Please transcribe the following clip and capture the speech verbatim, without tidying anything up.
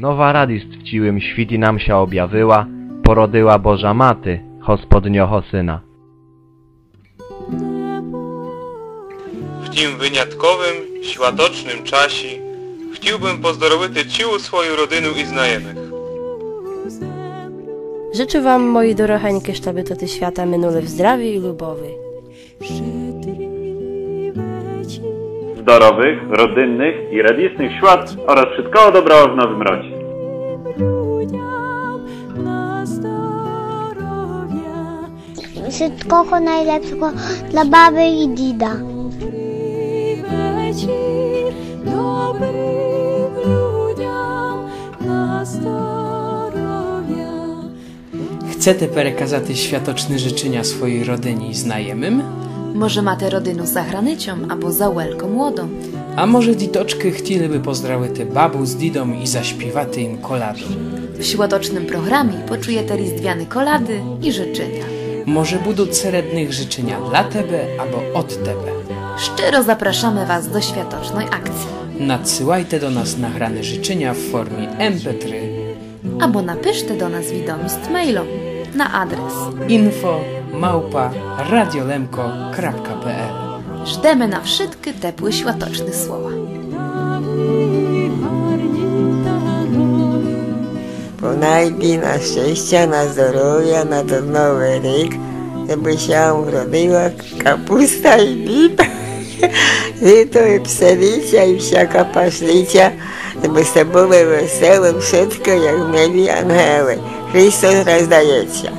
Нова радіст в цілым світі нам ся обявила, породила Божа Мати Господнього Сына. В тім вынятковым, святочным часі хотів бым поздоровити цілу свою родину і знайомых. Жычу вам, мої дорогенькі, штабы тоты свята минули в здраві і любови. Здоровых, родинных і радісных свят ораз вшыткого доброго в новым році. Вшыткого найлепшого для бабы і діда. Добрым людям на здоровя. Chcete переказати святочны жычыня своій родині і знайомым? Може, мате родину за границьом або за вельком водом? А може, діточкы хотіли бы поздравити бабу з дідом і заспівати їм коляду? В святочным програмі почуєте різдвяны коляды і жычыня. Може, будуть серед них жычыня для тебе або од тебе. Щиро запрашаме вас до святочной акції. Надсилайте до нас награны жычыня в формі М П три. Або напиште до нас відоміст мейлом на адрес інфо мавпа радіоlemko.pl. Ждеме на вшыткы теплы святочны слова. Понайбі на щестя, на здоровя, на тот Новый рік, жебы ся вам родила капуста і біб, жито і пшениця і всяка пашниця, жебы сте были веселы вшыткы, як милі ангелы. Христос рождаєть ся.